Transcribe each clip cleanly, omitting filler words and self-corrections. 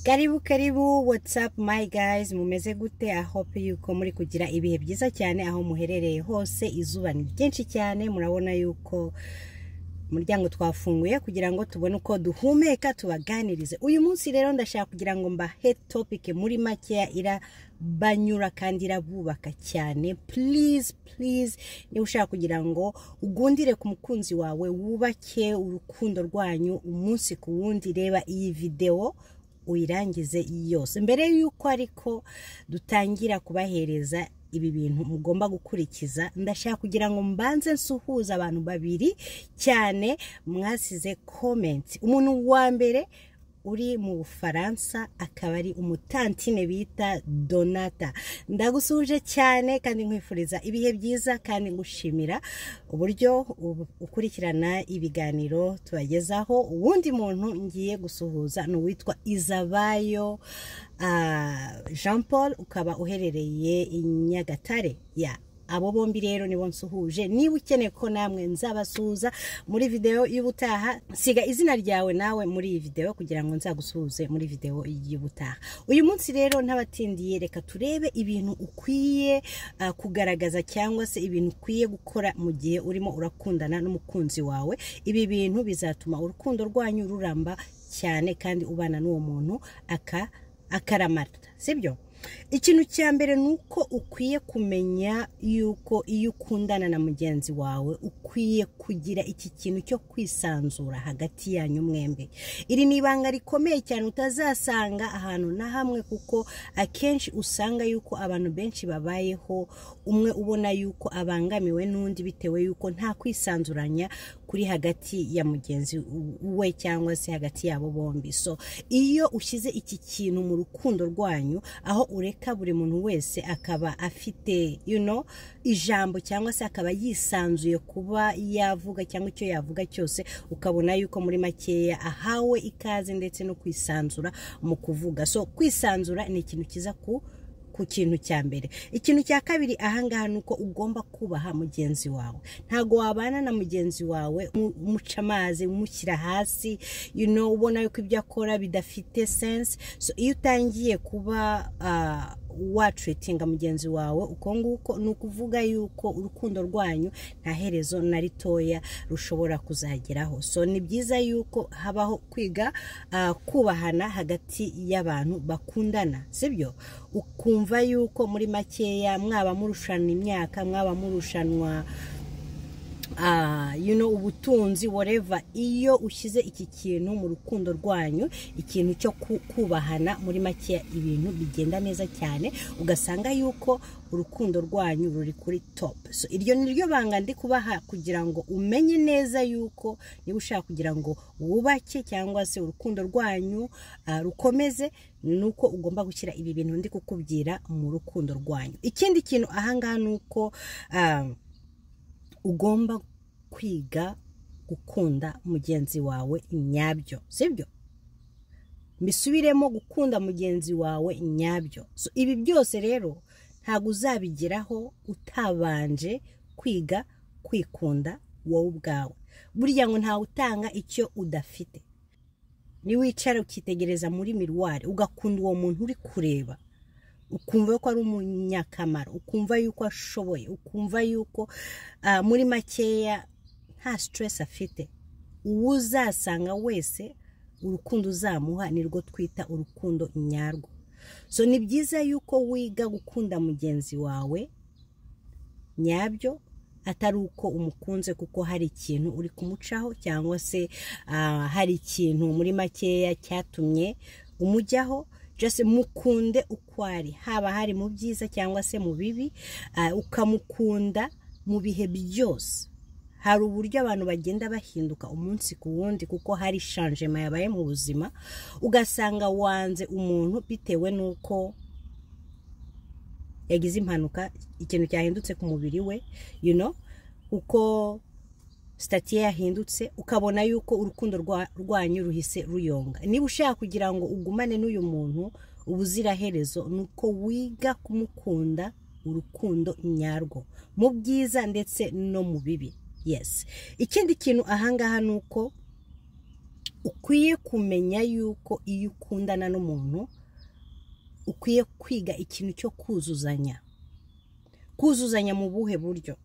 Karibu karibu, what's up my guys, mumeze gute? I hope yuko muri kugira ibihe byiza cyane aho muherereye hose. Izuba ni ryinshi cyane, murabona yuko umuryango twafunguye kugira ngo tubone uko duhumeka tubaganirize. Uyu munsi rero ndashaka kugira ngo mbahe topic muri makeya irabanyura kandi irabubaka cyane. Please please, niba ushaka kugira ngo ugundire ku mukunzi wawe, wubake urukundo rwanyu umunsi ku wundi, reba iyi video uyirangize yose. Mbere y'uko ariko dutangira kubahereza ibi bintu mugomba gukurikiza, ndashaka kugira ngo mbanze nsuhuze abantu babiri cyane mwasize comment. Umuntu wa mbere uri mu Bufaransa akaba ari umutantine bita Donata, ndagusuhuje cyane kandi nkwifuriza ibihe byiza kandi ngushimira uburyo ukurikirana ibiganiro tubagezaho. Uwundi muntu ngiye gusuhuza ni uwitwa Izabayo Jean Paul, ukaba uherereye i Nyagatare. Ya, abo bombi rero nibo nsuhuje. Niba ukeneye ko namwe nzabasuhuza muri video y'ubutaha, siga izina ryawe nawe muri iyi video kugira ngo nzagusuhuze muri video y'ubutaha. Uyu munsi rero ntabatindiye, reka turebe ibintu ukwiye kugaragaza cyangwa se ibintu ukwiye gukora mu gihe urimo urakundana n'umukunzi wawe. Ibi bintu bizatuma urukundo rwanyu ruramba cyane kandi ubana n'uwo muntu akaramata, sibyo? Ikintu cya mbere ni uko ukwiye kumenya yuko iyo ukundana na mugenzi wawe ukwiye kugira iki kintu cyo kwisanzura hagati yanyu mwembi. Iri ni ibanga rikomeye cyane utazasanga ahantu na hamwe, kuko akenshi usanga yuko abantu benshi babayeho umwe ubona yuko abangamiwe n'undi bitewe yuko nta kwisanzuranya kuri hagati ya mugenzi we cyangwa se hagati yabo bombi. So iyo ushyize iki kintu mu rukundo rwanyu, aho ureka buri muntu wese akaba afite ijambo cyangwa se akaba yisanzuye kuba yavuga cyangwa icyo yavuga cyose, ukabona yuko muri makeya ahawe ikaze ndetse no kwisanzura mu kuvuga. So kwisanzura ni ikintu cyiza ku kintu cya mbere. Ikintu cya kabiri ahangaha ni uko ugomba kubaha mugenzi wawe. Ntago wabana na mugenzi wawe umuca amazi, umushyira hasi, ubona yuko ibyo akora bidafite sense. So iyo utangiye kuba watreatinga mugenzi wawe uko nguko, ni ukuvuga yuko urukundo rwanyu nta herezo na ritoya rushobora kuzageraho. So ni byiza yuko habaho kwiga kubahana hagati y'abantu bakundana, sibyo? Ukumva yuko muri makeya mwaba murushana imyaka, mwaba murushanwa ubutunzi, whatever. Iyo ushyize iki kintu mu rukundo rwanyu, ikintu cyo kubahana, muri makeya ibintu bigenda neza cyane, ugasanga yuko urukundo rwanyu ruri kuri top. So iryo ni ryo banga ndi kubaha kugira ngo umenye neza yuko niba ushaka kugira ngo wubake cyangwa se urukundo rwanyu rukomeze, nuko ugomba gushyira ibi bintu ndi kukubwira mu rukundo rwanyu. Ikindi kintu ahangaha nuko ugomba kwiga gukunda mugenzi wawe nyabyo, sibyo? Mbisubiremo, gukunda mugenzi wawe nyabyo. So ibi byose rero ntabwo uzabigeraho utabanje kwiga kwikunda wowe ubwawe. Burya ngo ntawe utanga icyo udafite. Niwicara ukitegereza muri miruwari ugakunda uwo muntu uri kureba, ukumva yuko ari umunyakamaro, ukumva yuko ashoboye, ukumva yuko muri makeya nta stress afite, uwo uzasanga wese urukundo uzamuha nirwo twita urukundo nyarwo. So ni byiza yuko wiga gukunda mugenzi wawe nyabyo, atari uko umukunze kuko hari ikintu uri kumucaho cyangwa se hari ikintu muri makeya cyatumye umujyaho. Just mukunde uko ari, haba hari mu byiza cyangwa se mu bibi, ukamukunda mu bihe byose. Hari uburyo abantu bagenda bahinduka umunsi ku wundi kuko hari changement yabaye mu buzima, ugasanga wanze umuntu bitewe nuko yagize impanuka, ikintu cyahindutse ku mubiri we, uko stati yahindutse, ukabona yuko urukundo rwanyu ruhise ruyonga. Niba ushaka kugira ngo ugumane n'uyu muntu ubuziraherezo, nuko wiga kumukunda urukundo nyarwo mu byiza ndetse no mu bibi. Yes. Ikindi kintu ahangaha nuko Ukwiye kumenya yuko iyo ukundana n'umuntu ukwiye kwiga ikintu cyo kuzuzanya. Kuzuzanya mu buhe buryo?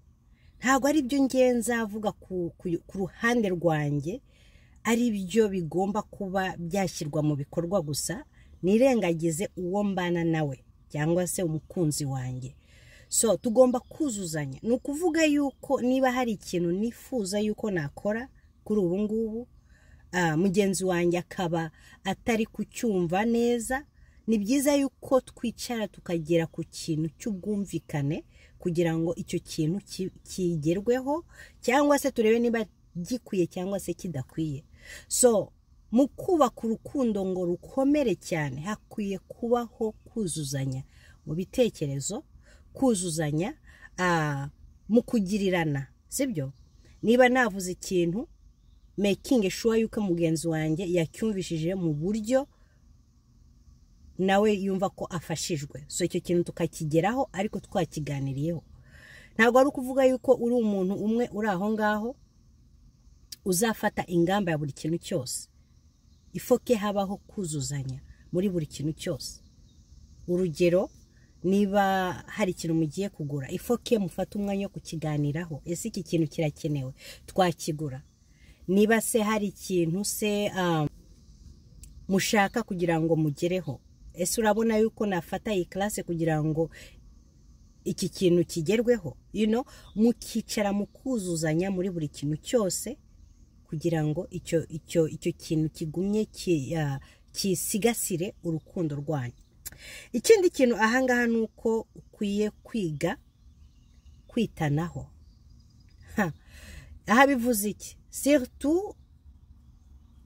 Ntabwo ari byo nzavuga ku ruhande rwanjye, ari byo bigomba kuba byashyirwa mu bikorwa gusa, nirengagize uwo mbana nawe cyangwa se umukunzi wanjye. So tugomba kuzuzanya. Ni ukuvuga yuko niba hari ikintu nifuza yuko nakora kuri ubu ngubu, mugenzi wanjye akaba atari kucyumva neza, ni byiza yuko twicara tukagera ku kintu cy'ubwumvikane kugira ngo icyo kintu kigerweho, cyangwa se turebe niba gikwiye cyangwa se kidakwiye. So mu kubaka urukundo ngo rukomere cyane, hakwiye kubaho kuzuzanya mu bitekerezo, kuzuzanya mu kugirirana, sibyo? Niba navuze ikintu, making sure yuko mugenzi wanjye yacyumvishije mu buryo nawe yumva ko afashijwe. So icyo kintu tukakigeraho ariko twakiganiriyeho. Ntabwo ari ukuvuga yuko uri umuntu umwe uri aho ngaho uzafata ingamba ya buri kintu cyose. Ifoke habaho kuzuzanya muri buri kintu cyose. Urugero, niba hari ikintu mugiye kugura, ifoke mufate umwanya wo kukiganiraho. Ese iki kintu kirakenewe? Twakigura. Niba se hari ikintu se mushaka kugira ngo mugereho, ese urabona yuko nafata iyi classe kugira ngo iki kintu kigerweho? Mukicara mukuzuzanya muri buri kintu cyose kugira ngo icyo kintu kigumye kisigasire urukundo rwanyu. Ikindi kintu ahangaha ni uko ukwiye kwiga kwitanaho. Aha bivuze iki? Surtout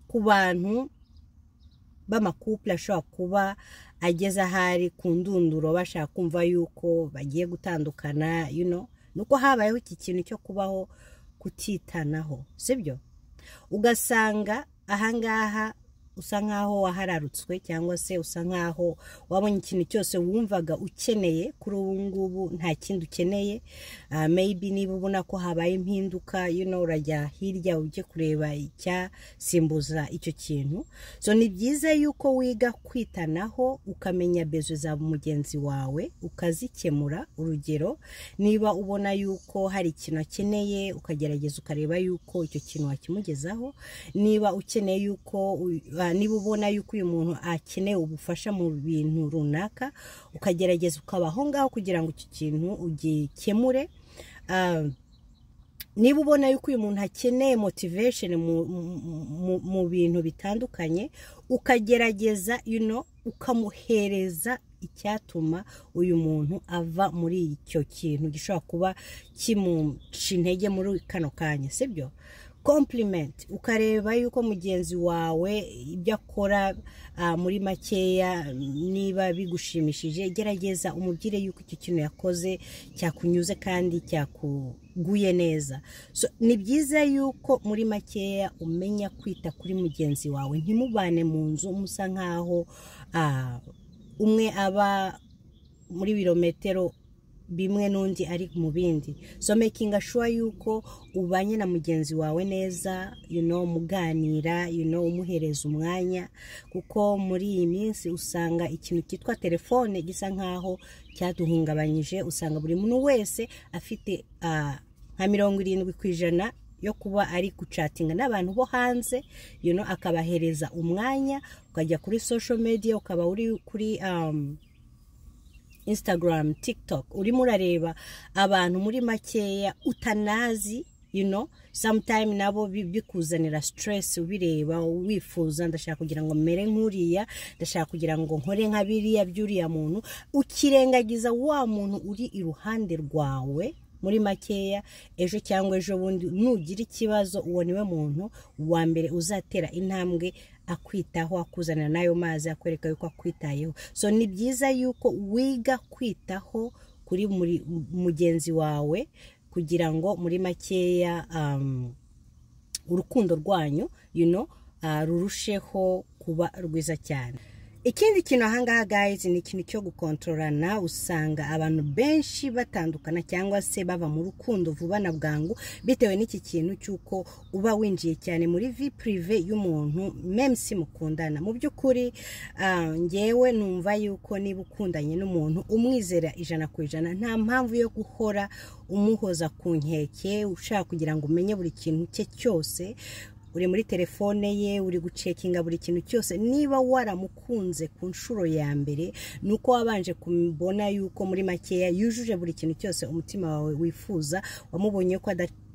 ku bantu b'amakouple ashobora kuba ageze ahari ku ndunduro, bashaka kumva yuko bagiye gutandukana, nuko habayeho iki kintu cyo kubaho kutitanaho, sibyo? Ugasanga ahangaha usa nkaho wahararutswe, cyangwa se usa nkaho wabonye ikintu cyose wumvaga ukeneye, kuri ubu ngubu nta kindi ukeneye. Maybe niba ubona ko habaye impinduka, urajya hirya ujye kureba icyasimbuza icyo kintu. So ni byiza yuko wiga kwitanaho, ukamenya besoins za mugenzi wawe ukazikemura. Urugero, niba ubona yuko hari ikintu akeneye, ukagerageza ukareba yuko icyo kintu wakimugezaho. Niba ukeneye yuko niba ubona yuko uyu muntu akeneye ubufasha mu bintu runaka, ukagerageza ukaba aho ngaho kugira ngo icyo kintu ugikemure. Niba ubona yuko uyu muntu akeneye motivation mu bintu bitandukanye, ukagerageza ukamuhereza icyatuma uyu muntu ava muri icyo kintu gishobora kuba kimuca intege muri kano kanya, sibyo? Compliment, ukareba yuko mugenzi wawe ibyo akora muri makeya niba bigushimishije, gerageza umubwire yuko icyo kintu yakoze cyakunyuze kandi cyakuguye neza. So ni byiza yuko muri makeya umenya kwita kuri mugenzi wawe, ntimubane mu nzu musa nkaho umwe aba muri birometero bimwe n'undi ari mu bindi. So making sure yuko ubanye na mugenzi wawe neza, muganira, umuhereza umwanya, kuko muri iyi minsi usanga ikintu cyitwa telefone gisa nkaho cyaduhungabanyije. Usanga buri muntu wese afite nka 70% yo kuba ari guchatinga n'abantu bo hanze, akabahereza umwanya. Ukajya kuri social media, ukaba uri kuri Instagram, TikTok, urimo urareba abantu muri makeya utanazi, sometime nabo bikuzanira stress, ubireba wifuza, ndashaka kugira ngo mere nk'uriya, ndashaka kugira ngo nkore nka biriya by'uriya muntu, ukirengagiza wa muntu uri iruhande rwawe. Muri makeya ejo cyangwa ejo bundi nugira ikibazo, uwo niwe muntu wa mbere uzatera intambwe akwitaho, akuzanira n'ayo mazi, akwereka yuko akwitayeho. So ni byiza yuko wiga kwitaho kuri mugenzi wawe kugira ngo muri makeya urukundo rwanyu rurusheho kuba rwiza cyane. Ikindi kintu ahangaha, guys, ni ikintu cyo gukontororana. Usanga abantu benshi batandukana cyangwa se bava mu rukundo vuba na bwangu bitewe n'iki kintu cy'uko uba winjiye cyane muri vie privée y'umuntu, même si mukundana. Mu by'ukuri, ngewe numva yuko niba ukundanye n'umuntu, umwizera 100%, nta mpamvu yo guhora umuhoza ku nkeke, ushaka kugira ngo umenye buri kintu cye cyose. Uri muri telefone ye, uri gucekinga buri kintu cyose. Niba waramukunze ku nshuro ya mbere, ni uko wabanje kubona yuko muri makeya yujuje buri kintu cyose umutima wawe wifuza. Wamubonye ko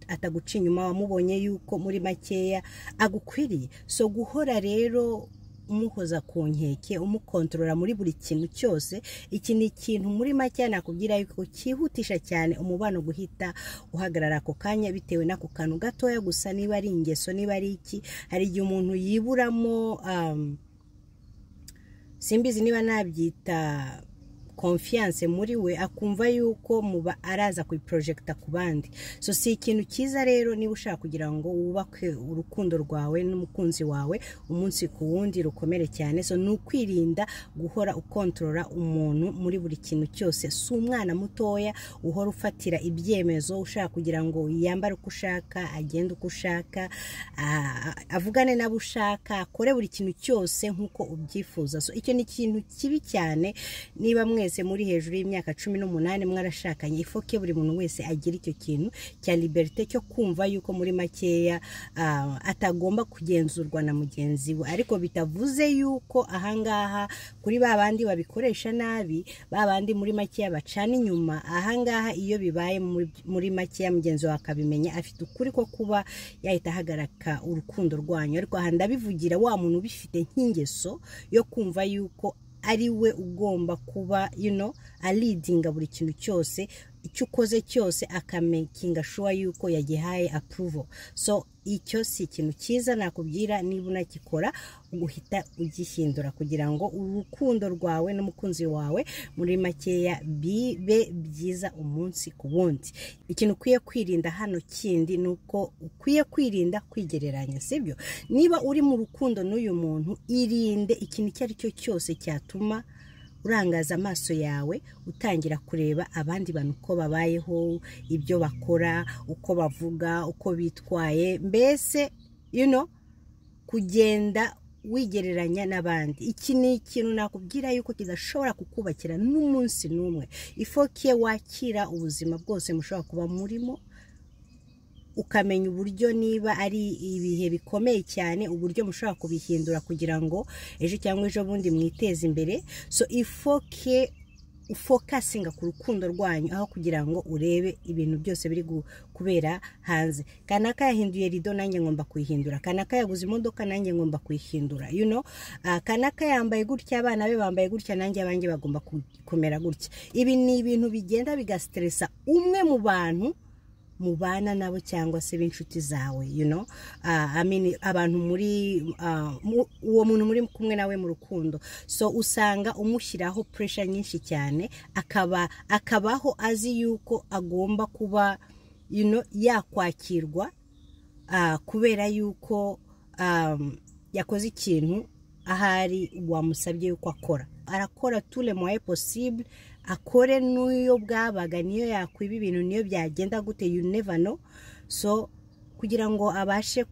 ataguca inyuma, wamubonye yuko muri makeya agukwiriye. So guhora rero umuhoza ku nkeke, umukontorora muri buri kintu cyose, iki ni ikintu muri make nakubwira yuko cyihutisha cyane umubano guhita uhagarara ako kanya, bitewe n'ako kantu gatoya gusa. Niba ari ingeso, niba ari iki, hari igihe umuntu yiburamo, simbizi niba nabyita confiance muri we, akumva yuko muba araza kuyiprojecta ku bandi. So si ikintu cyiza rero. Niba ushaka kugira ngo wubake urukundo rwawe n'umukunzi wawe umunsi ku wundi rukomere cyane, so ni ukwirinda guhora ukontorora umuntu muri buri kintu cyose. Si umwana mutoya uhora ufatira ibyemezo, ushaka kugira ngo yambare uko ushaka, agende uko ushaka, avugane n'abo ushaka, akore buri kintu cyose nk'uko ubyifuza. So icyo ni ikintu kibi cyane. Niba mwese muri hejuru y'imyaka 18 mwarashakanye, il faut que buri muntu wese agira icyo kintu cya liberté, cyo kumva yuko muri makeya atagomba kugenzurwa na mugenzi we. Ariko bitavuze yuko ahangaha kuri ba bandi babikoresha nabi, ba bandi muri makeya bacana inyuma, ahangaha iyo bibaye muri makeya mugenzi wawe akabimenya, afite ukuri ko kuba yahita ahagarika urukundo rwanyu. Ariko aha ndabivugira wa muntu ubifite nk'ingeso yo kumva yuko ari we ugomba kuba aleadinga buri kintu cyose, icyo ukoze cyose akamakinga sure yuko yagihaye approval. So icyo si ikintu cyiza nakubwira. Niba unagikora, uhita ugihindura kugira ngo urukundo rwawe n'umukunzi wawe muri makeya bibe byiza umunsi ku wundi. Ikintu ukwiye kwirinda hano kindi ni uko ukwiye kwirinda kwigereranya, sibyo? Niba uri mu rukundo n'uyu muntu, irinde ikintu icyo ari cyo cyose cyatuma urangaza amaso yawe, utangira kureba abandi bantu uko babayeho, ibyo bakora, uko bavuga, uko bitwaye, mbese kugenda wigereranya n'abandi. Iki ni ikintu nakubwira yuko kidashobora kukubakira n'umunsi n'umwe. Il faut que wakira ubuzima bwose mushobora kuba murimo, ukamenya uburyo niba ari ibihe bikomeye cyane, uburyo mushobora kubihindura kugira ngo ejo cyangwa ejo bundi mwiteze imbere. So il faut que ufocusinga ku rukundo rwanyu aho kugira ngo urebe ibintu byose biri kubera hanze. Kanaka yahinduye rido, nanjye ngomba kuyihindura. Kanaka yaguze imodoka, nanjye ngomba kuyihindura. Kanaka yambaye gutya, abana be bambaye gutya, nanjye abanjye bagomba kumera gutya. Ibi ni ibintu bigenda bigastressa umwe mu bantu mubana nabo cyangwa se b'inshuti zawe, I mean, abantu muri uwo muntu muri kumwe nawe mu rukundo. So usanga umushyiraho pressure nyinshi cyane, akaba akabaho azi yuko agomba kuba yakwakirwa kubera yuko yakoze ikintu ahari wamusabye yuko akora. Arakora tous les moyens possibles, akore n'iyo bwabaga, niyo yakwiba ibintu, niyo byagenda gute, you never know, so kugira ngo abashe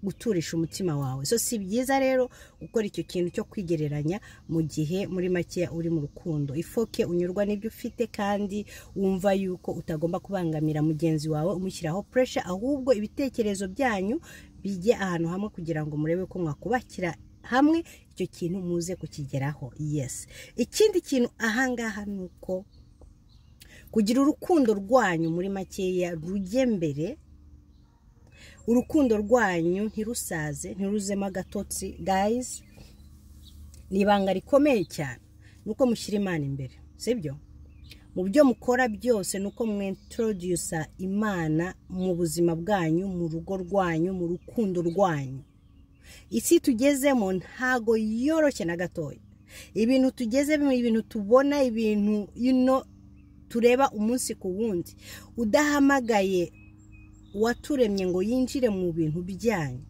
guturisha umutima wawe. So si byiza rero gukora icyo kintu cyo kwigereranya mu gihe muri make uri mu rukundo. Il faut que unyurwa n'ibyo ufite kandi wumva yuko utagomba kubangamira mugenzi wawe umushyiraho pressure, ahubwo ibitekerezo byanyu bijye ahantu hamwe kugira ngo murebe ko mwakubakira hamwe icyo kintu muze kukigeraho. Yes, ikindi kintu ahangaha ni uko kugira urukundo rwanyu muri makeya rujye mbere, urukundo rwanyu ntirusaze, ntiruzemo agatotsi, guys, ni ibanga rikomeye cyane, ni uko mushyira Imana imbere, sibyo? Mu byo mukora byose, ni uko mwintrodusa Imana mu buzima bwanyu, mu rugo rwanyu, mu rukundo rwanyu. Isi tugezemo ntago yoroshye na gatoya. Ibintu tugezemo, ibintu tubona, ibintu tureba umunsi ku wundi, udahamagaye uwaturemye ngo yinjire mu bintu byanyu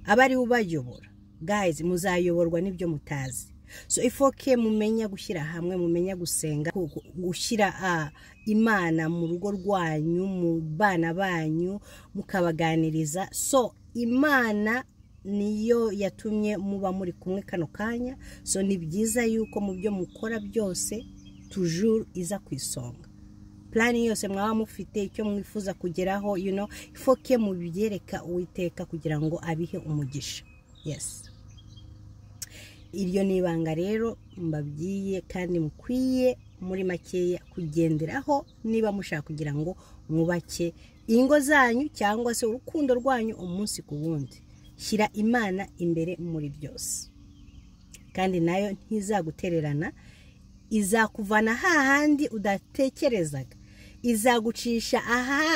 aba ari we ubayobora, guys, muzayoborwa n'ibyo mutazi. So il faut que mumenya gushyira hamwe, mumenya gusenga, gushyira Imana mu rugo rwanyu, mu bana banyu, mukabaganiriza. So Imana niyo yatumye muba muri kumwe kano kanya. So ni byiza yuko mu byo mukora byose toujours iza ku isonga. Plan yose mwaba mufite, icyo mwifuza kugeraho, you know, il faut que mubyereka Uwiteka kugira ngo abihe umugisha. Yes, iryo ni ibanga rero mbabwiye kandi mukwiye muri makeya kugenderaho niba mushaka kugira ngo mwubake ingo zanyu cyangwa se urukundo rwanyu umunsi ku wundi. Shyira Imana imbere muri byose, kandi nayo ntizagutererana, izakuvana hahandi udatekerezaga, izagucisha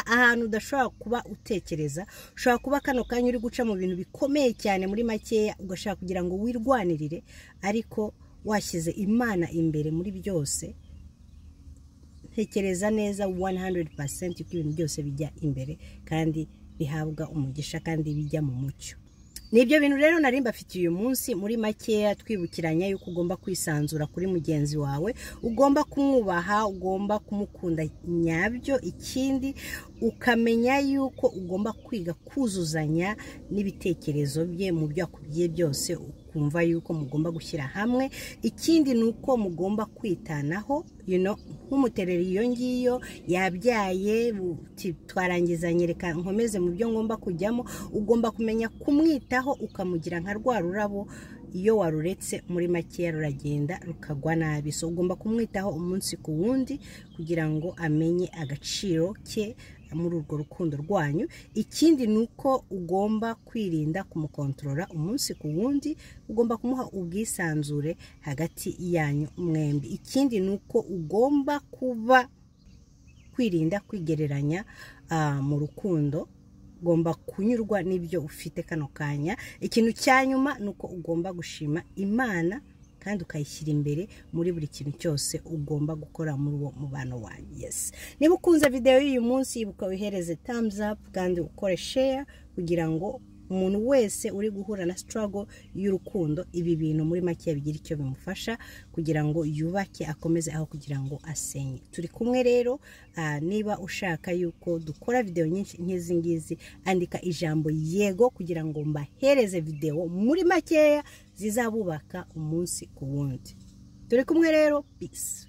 ahantu udashobora kuba utekereza. Ushobora kuba kano kanya uri guca mu bintu bikomeye cyane muri makeya, ugashaka kugira ngo wirwanirire, ariko washyize Imana imbere muri byose, ntekereza neza 100% ko ibintu byose bijya imbere kandi bihabwa umugisha kandi bijya mu mucyo. Nibyo bintu rero nari mbafitiye uyu munsi muri makeya, twibukiranya yuko ugomba kwisanzura kuri mugenzi wawe, ugomba kumwubaha, ugomba kumukunda nyabyo. Ikindi ukamenya yuko ugomba kwiga kuzuzanya n'ibitekerezo bye mu byo akubwiye byose, ukumva yuko mugomba gushyira hamwe. Ikindi ni uko mugomba kwitanaho, you know, nk'umuterera iyo ngiyo yabyaye, twarangizanye, reka nkomeze mu byo ngomba kujyamo. Ugomba kumenya kumwitaho, ukamugira nka rwa rurabo, iyo waruretse muri makeya ruragenda rukagwa nabi. So ugomba kumwitaho umunsi ku wundi kugira ngo amenye agaciro ke muri urwo rukundo rwanyu. Ikindi ni uko ugomba kwirinda kumukontorora umunsi ku wundi, ugomba kumuha ubwisanzure hagati yanyu mwembi. Ikindi ni uko ugomba kuba kwirinda kwigereranya mu rukundo, ugomba kunyurwa n'ibyo ufite kano kanya. Ikintu cya nyuma ni uko ugomba gushima Imana kandi ukayishyira imbere muri buri kintu cyose ugomba gukora muri uwo mubano wanyu. Yes, niba ukunze video y'uyu munsi, ibuka wihereze thumbs up kandi ukore share kugira ngo umuntu wese uri guhura na struggle y'urukundo, ibi bintu muri make bigira icyo bimufasha kugira ngo yubake, akomeze aho kugira ngo asenye. Turi kumwe rero. Niba ushaka yuko dukora video nyinshi nk'izi ngizi, andika ijambo yego kugira ngo mbahereze video muri makeya zizabubaka umunsi ku wundi. Turi kumwe rero, peace.